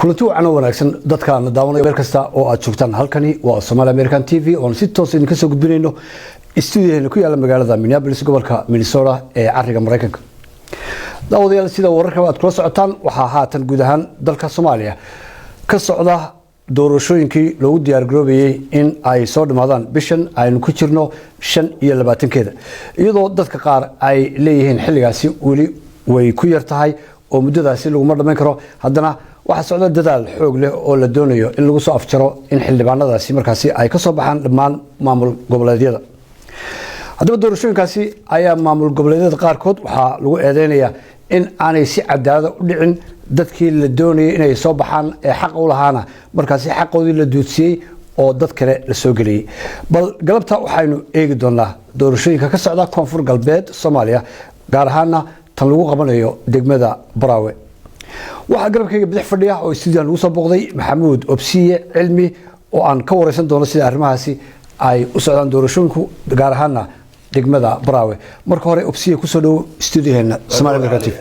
Kulanti wacan oo wanaagsan dadkaana daawanaya meel kasta oo aad joogtaan. Halkani waa Somaali American TV oon si toos idinka soo gudbinayno stuudiyaheena ku yaala magaalada Minneapolis, gobolka Minnesota ee cariga Maraykanka. Daawadayaal, sida wararkaba aad kula socotaan, waxaa haatan guud ahaan dalka Soomaaliya ka socda doorashooyinkii loogu diyaargaroobayay in ay soo dhammaadaan bishan aynu ku jirno 25-keeda, iyadoo dadka qaar ay leeyihiin xilligaasi weli way ku yar tahay oo muddadaasi laguma dhammayn karo. Haddana waxaa socda dadaal xoog leh oo la doonayo in lagu soo afjaro in xildhibaanadaasi markaasi ay ka soo baxaan dhammaan maamul goboleedyada. Haddaba doorashooyinkaasi ayaa maamul goboleedyada qaarkood waxaa lagu eedeynayaa in aanay si cadaalada u dhicin, dadkii la doonayay inay soo baxaan ee xaqa u lahaana markaasi xaqoodii la duudsiyey oo dad kale la soo geliyey. Bal galabta waxaynu eegi doonaa doorashooyinka ka socda Koonfur Galbeed Soomaaliya, gaar ahaana tan lagu qabanayo degmada Baraawe. Waxaa garabkayga bidix fadhiya oo stuudiyan lagu soo booqday Maxamuud Obsiye Cilmi, oo aan ka wareysan doono sida arrimahaasi ay u socdaan doorashooyinku, gaar ahaana degmada Baraawe. Marka hore, Obsiye, kusoo dhowo stuudiyaheena Somaali American TV.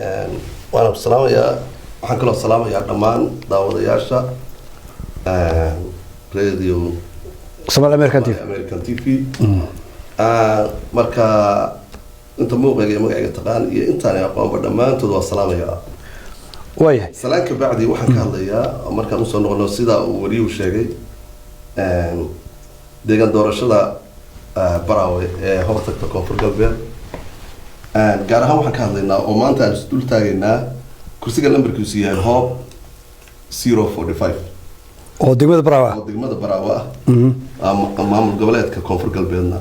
Waana salaamayaa. Waxaan kaloo salaamayaa dhammaan daawadayaasha radio Somaali American TV. American TV. Marka inta muuqayga iyo magacayga taqaan iyo intaan aqoonba, dhammaantood waa salaamayaa. Waayahay. Salaan ka bacdi, waxaan ka hadlayaa, markaan usoo noqono sida uu wariyuhu sheegay, deegaan doorashada Baraawe ee hortagta Koonfur Galbeed. Gaar ahaan waxaan ka hadlaynaa oo maanta aan isdul taagaynaa kursiga lambarkiisu yahay Hoob 045 oo degmada Baraawe ah. Oo degmada Baraawe ah, maamul goboleedka Koonfur Galbeedna.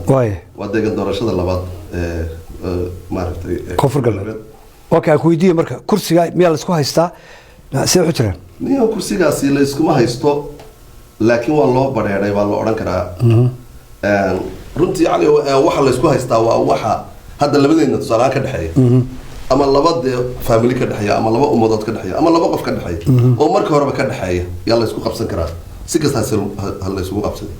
Waa deegaan doorashada labaad ee maaragtay ee Koonfur Galbeed. Okay, aan ku weydiiye marka, kursiga miyaa laisku haystaa? Sidee waxu jiraan? Niyo, kursigaasi la iskuma haysto, laakiin waa loo badheedhay baa la odhan karaa. Runtii, Cali, waxa la isku haystaa waa waxa hadda labadeena tusaalehaan ka dhexeeya, ama laba dee family ka dhexeeya, ama laba ummadood ka dhexeeya, ama laba qof ka dhexeeya, oo marka horeba ka dhexeeya yaa la isku qabsan karaa. Si kasta ha la isugu qabsada,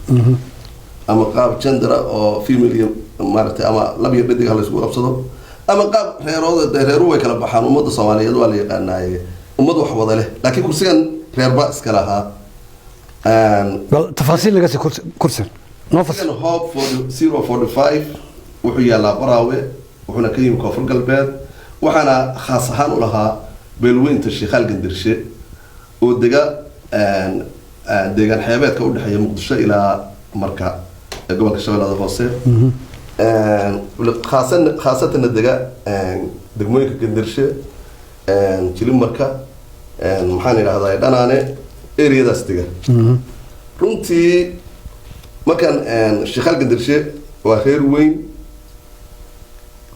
ama qaab gender oo female iyo maaragtay, ama lab iyo dhadig ha la isugu qabsado, ama qaab reerood. Dee reeru way kala baxaan, ummadda Soomaaliyeed waa la yaqaanaaye, ummad wax wada leh, laakiin kursigan reerba iska lahaa. Bal tafaasiil naga sii kursigan noo fasir. Kursigan Hoob 045 wuxuu yaalaa Baraawe, wuxuuna ka yimi Koonfur Galbeed, waxaana khaas ahaan u lahaa beelweynta Sheekhaal Gandirshe oo dega deegaan xeebeedka udhexeeya Muqdisho ilaa Marka ee gobolka Shabeellada Hoose, khaasatanna dega degmooyinka Gandirshe, Jilimarka, maxaan idhahdaa, Dhanaane, areadaas dega. Runtii markaan Sheekhaal Gandirshe waa reer weyn,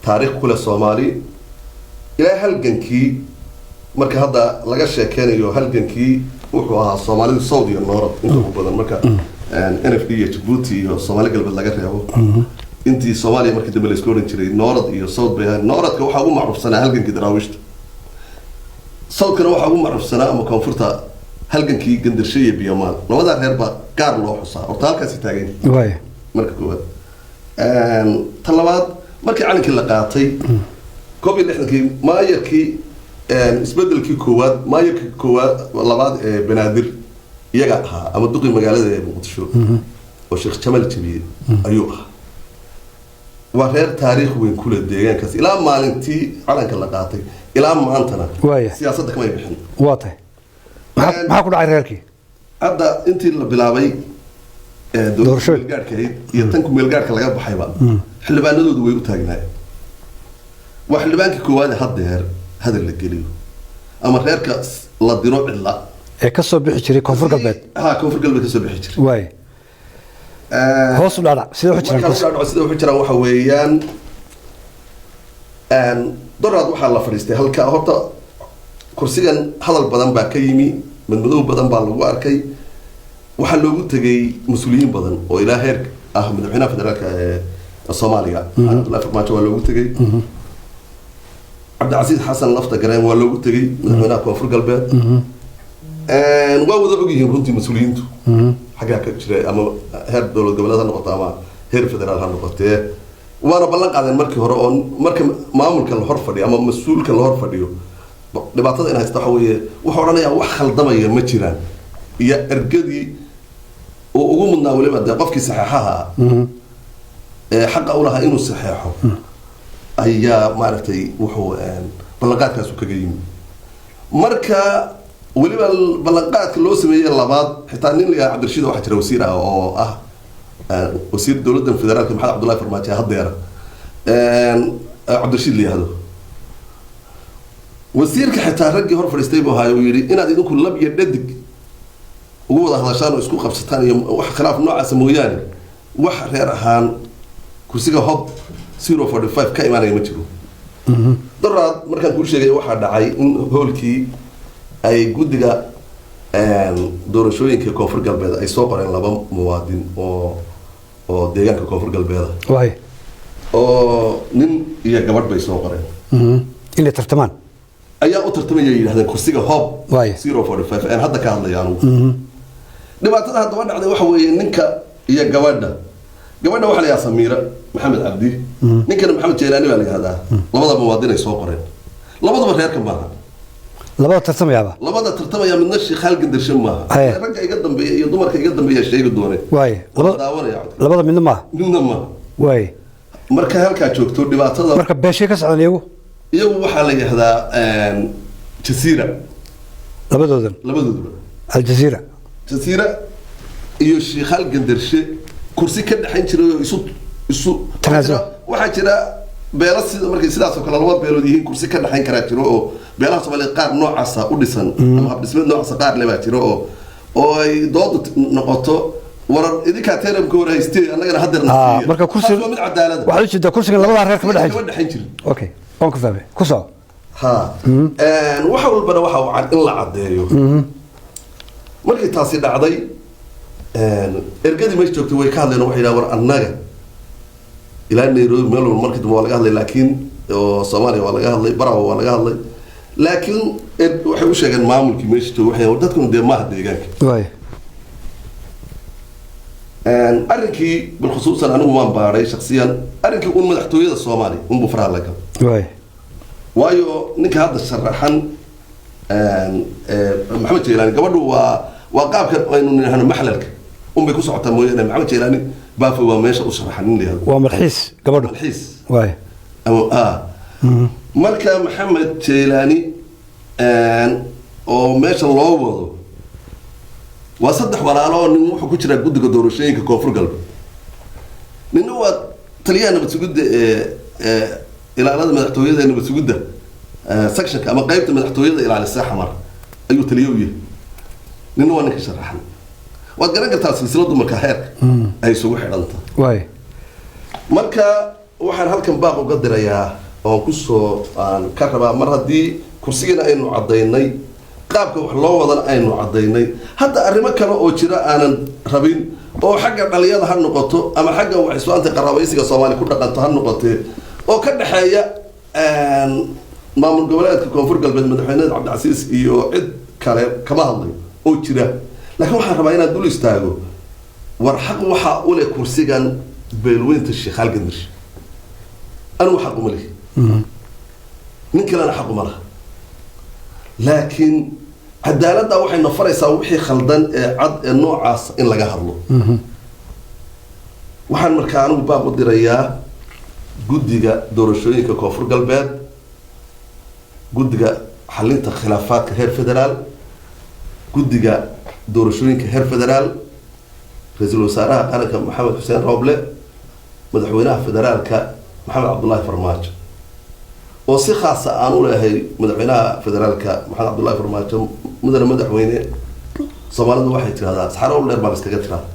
taariikh kule Soomaali ilaa halgankii. Marka hadda laga sheekeynayo halgankii, wuxuu ahaa Soomaalidu South iyo North inta ugu badan, marka NFD iyo Jabuuti iyo Soomaali Galbeed laga reebo. Intii Soomaaliya markii dambe laisku odhan jiray North iyo South bay ahayd. Northka waxaa ugu macruufsanaa halgankii Daraawiishta, Southkana waxaa ugu macruufsanaa, ama Koonfurta, halgankii Gandarshe iyo Biyomaal. Labadaa reer baa gaar loo xusaa. Horta halkaasi taagan marka koowaad. Ta labaad, markii calankii la qaatay 61-kii, maayarkii isbedelkii koowaad, maayarkii koowaad labaad ee Banaadir iyaga ahaa, ama duqii magaalada ee Muqdisho oo Sheekh Jamal jabiyey ayuu ahaa. Waa reer taariikh weyn kule deegaankaas ilaa maalintii calanka la qaatay ilaa maantana. Siyaasadda kamay bixin. Waa tahay. Maxaa ku dhacay reerkii? Hadda intii la bilaabay dowladda Doorashooyin. kumeelgaadhka ahayd iyo tan kumeelgaadhka laga baxayba, xildhibaanadoodu way u taagnaayeen. Waa xildhibaankii koowaad ee haddeer hadal la geliyo ama reerka la diro cidla ee ka soo bixi jiray Koonfur Galbeed. Ha, Koonfur Galbeed ka soo bixi jiray. Hoos u dhaadhac, sidee waxu jiraan Markaan kursi? u dhaadhaco sida wuxuu jiraan, waxa weeyaan, doraad waxaa la fadhiistay halka. Horta kursigan hadal badan baa ka yimi, madmadow badan baa lagu arkay. Waxaa loogu tegay mas-uuliyiin badan oo ilaa heer ah madaxweynaha federaalka ee Soomaaliya, Cabdullahi Farmaajo, waa loogu tegay. Cabdicasiis Xasan Lafta Gareen waa loogu tegay, madaxweynaha Koonfur Galbeed. Waa wada ogyihiin runtii mas-uuliyiintu xaggaa ka jira, ama heer dowlad goboleed ha noqoto ama heer federaal ha noqotee, waana ballan qaadeen markii hore oo marka maamulka la hor fadhiyo ama mas-uulka la hor fadhiyo. Dhibaatada in haysta waxa weeye, wuxuu odhanayaa wax khaldamaya ma jiraan, iyo ergadii uu ugu mudnaa weliba dee qofkii saxeexaha ah ee xaqa u lahaa inuu saxeexo ayaa maaragtay wuxuu ballanqaadkaasu kaga yimi. Marka weliba ballanqaadka loo sameeyey labaad, xitaa nin la yidhaha Cabdirashiid, waxaa jira wasiir ah oo ah wasiir dowladda federaalka Maxamed Cabdullahi Farmaajo haddeera, Cabdirashiid la yihahdo, wasiirka xitaa raggii hor fadhiistay buu ahaay. Uu yidhi inaad idinku lab iyo dhadig ugu wada hadashaan oo isku qabsataan iyo wax khilaaf noocaasa mooyaane, wax reer ahaan kursiga Hob 045 ka imaanaya ma jiro. Daraad markaan kuu sheegay, waxaa dhacay in hoolkii ay guddiga doorashooyinka Koonfur Galbeed ay soo qoreen laba muwaadin oo deegaanka Koonfur Galbeeda oo nin iyo gabadh bay soo qoreen inay tartamaan. Ayaa u tartamaya, yidhahdeen, kursiga Hob 045 aan hadda ka hadlaya anugu. Dhibaatada haddaba dhacday waxa weeye ninka iyo gabadha. Gabadha waxaa la yidhaha Samiira Maxamed Cabdi, ninkana Maxamed Jeylaani baa la yihahdaa. Labada muwaadin ay soo qoreen labadaba reerka maaha. Labada tartamayaaba? Labada tartamaya midna Shiikhaal Gandarshe maaha. Ragga iga dambeeya iyo dumarka iga dambeeya sheegi doone. Waa daawanaya codka. Labada midna maaha. Midna maaha. Marka halkaa joogto dhibaatada. Marka beeshay ka socdaan iyagu? Iyagu waxaa la yihahdaa Jasiira. Labadoodan? Labadooduba. Aljaziira. Jasiira iyo Shiikhaal Gandarshe kursi ka dhexayn jiray oo isu Tanaasul. Waxaa jira beelo sida markay sidaas oo kale laba beelood yihiin kursi ka dhexayn karaa jiro, oo beelaha Soomaaliyeed qaar noocaasa u dhisan ama habdhismeed noocaasa qaar le baa jiro, oo ay doodu noqoto warar idinkaa teeramka hore haystee, annagana haddeerna siiya. Marka kursi Taas waa mid cadaalada. Waxaad ujeedaa kursigan labadaa reer kama dhexayn kama jirin. Dhexayn jirin. Okay, waan ku fahmay, ku soco. Ha, waxa walbana waxa uu in la caddeeyo. Markii taasi dhacday, ergadii meesha joogtay way ka hadleen oo waxay yidhahan, war annaga ilaa Nairobi meel walba markii dambe waa laga hadlay, laakiin oo Soomaaliya waa laga hadlay, Barawa waa laga hadlay, laakiin waxay u sheegeen maamulkii meesha joogay, waxay war dadkunu dee maaha deegaanka. Arrinkii bilkhusuusan anigu waan baadhay shaksiyan. Arrinkii un madaxtooyada Soomaaliya unbuu faraha la galay, waayo ninka hadda sharaxan Maxamed Jeylaani, gabadhu waa qaabkan aynu nidhahno maxlalka unbay ku socotaa mooyaane, Maxamed Jeylaani Baafo waa meesha u sharaxan nin la yihahdo. Waa malxiis gabadhu? Malxiis. Ama marka Maxamed Jeylaani oo meesha loo wado waa saddex walaalo oo nin wuxuu ku jiraa guddiga doorashooyinka Koonfur Galbeed, ninna waa taliyaha nabad sugidda ee ilaalada madaxtooyada ee nabad sugidda, sectionka ama qeybta madaxtooyada ilaalisa Xamar ayuu taliye u yahay, ninna waa ninka sharaxan. Waad garan kartaa silsiladu marka heerka ay isugu xidhan tahay. Marka waxaan halkan baaq uga dirayaa oon kusoo aan ka rabaa, mar haddii kursigana aynu caddaynay, qaabka wax loo wadana aynu caddaynay, hadda arrimo kale oo jira aanan rabin oo xagga dhalinyada ha noqoto ama xagga wax islaanta qaraabaysiga Soomaali ku dhaqanto ha noqotee, oo ka dhexeeya maamul goboleedka Koonfur Galbeed, madaxweynaha Cabdicasiis iyo cid kale kama hadlayo oo jira, laakiin waxaan rabaa inaan dul istaago. War xaq waxaa u leh kursigan beelweynta Sheekhaal Gandir. Anigu xaq uma lihi, nin kalena xaq uma laha, laakiin cadaaladda waxay na faraysaa wixii khaldan ee cad ee noocaas in laga hadlo. Waxaan markaa anigu baaq u dirayaa guddiga doorashooyinka Koonfur Galbeed, guddiga xalinta khilaafaadka heer federaal, guddiga doorashooyinka heer federaal, ra-iisul wasaaraha qaranka Maxamed Xuseen Rooble, madaxweynaha federaalka Maxamed Cabdullaahi Farmaajo, oo si khaasa aan u leehay madaxweynaha federaalka Maxamed Cabdullaahi Farmaajo: mudane madaxweyne, Soomaalidu waxay tirahdaa saxaro dheer baan iskaga tirahda.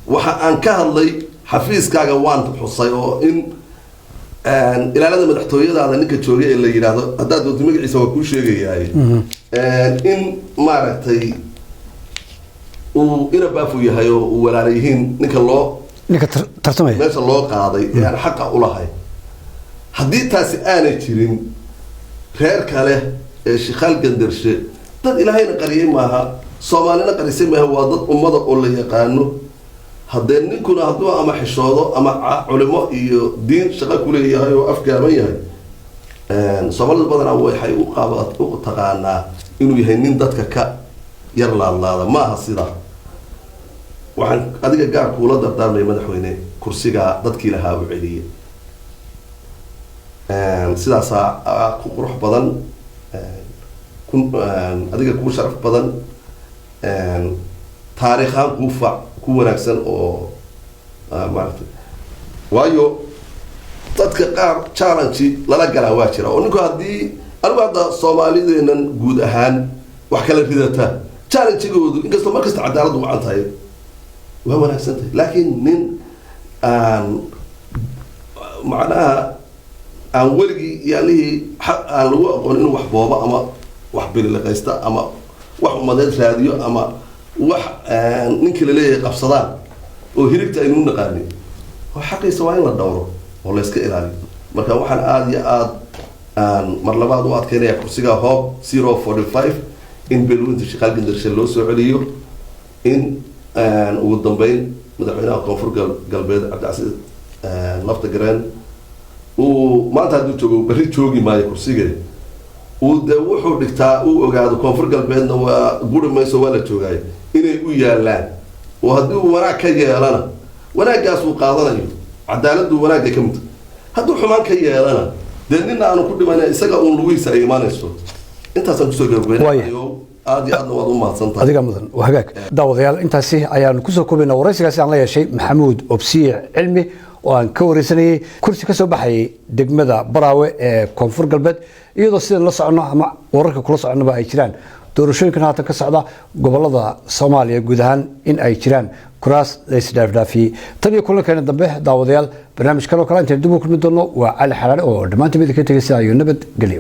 Waxa aan ka hadlay xafiiskaaga waan xusay oo in ilaalada madaxtooyadaada ninka joogay ee la yidhaahdo, haddaad doonto magaciisa waa kuu sheegayaay, in maaragtay uu ina Baafu yahay oo uu walaala yihiin ninka loo ninka tartamaya meesha loo qaaday ee aan xaqa u lahay. Haddii taasi aanay jirin, reer kale ee Shikhaal Gandarshe dad Ilaahayna qariyay maaha, Soomaalina qarisay maaha, waa dad ummada oo la yaqaano. Haddee ninkuna hadduu ama xishoodo ama culimo iyo diin shaqo ku leeyahay oo afgaaban yahay. Soomaalidu badanaa waxay u qaaba u taqaanaa inuu yahay nin dadka ka yar laadlaada. Ma aha sidaa. Waxaan adiga gaar kuula dardaarmaya, madaxweyne, kursigaa dadkii lahaa u celiya. Sidaasaa ku qurux badan, ku adiga kuu sharaf badan, taariikhaan kuu fac ku wanaagsan oo maaragtay, waayo dadka qaar challenge lala galaa waa jira oo ninku haddii anigu hadda Soomaalideenan guud ahaan wax kala ridata, challenge-goodu inkastoo mar kasta cadaaladdu wacan tahay, waa wanaagsan tahay, laakiin nin aan macnaha aan weligii yaalihii aan lagu aqoon inuu wax boobo ama wax bililiqaysta ama wax umadeed raadiyo ama wax ninkii laleeyahay qabsadaan oo hirigta aynu u naqaanin oo xaqiisa waa in la dhowro oo la iska ilaaliyo. Marka waxaan aada iyo aada aan mar labaad u adkeynaya kursiga Hob 045 in Beelweynta Shaqaal Gandarshe loo soo celiyo, in ugu dambeyn madaxweynaha Koonfur Galbeed Cabdicasiis Lafta Gareen uu maanta hadduu joogo, berri joogi maayo kursiga, uu dee wuxuu dhigtaa uu ogaado. Koonfur Galbeedna waa guri mayso, waa la joogaayo inay u yaalaan oo haddii uu wanaag ka yeelana wanaaggaas uu qaadanayo, cadaaladdu wanaagga ka mid, hadduu xumaan ka yeelana dee nina aanu ku dhiman, isaga uun lugihiisa ay imaanayso. Intaasaan kusoo gabagabeynayo. Aada iyo aadna waad u mahadsantahay. Adiga mudan. Waa hagaag, daawadayaal, intaasi ayaanu kusoo koobayna waraysigaasi aan la yeeshay Maxamuud Obsiye Cilmi oo aan ka wareysanayay kursi ka soo baxayay degmada Baraawe ee Koonfur Galbeed, iyadoo sidan la soconno ama wararka kula soconnoba ay jiraan doorashooyinkan haatan ka socda gobolada Soomaaliya guud ahaan in ay jiraan kuraas la isdhaafdhaafiyey. Tan iyo kulankeena dambe, daawadayaal, barnaamij kaloo kale intaynu dib u kulmi doonno, waa Cali Xalaale oo dhammaantiin midda ka tegay sidaa iyo nabad gelyo.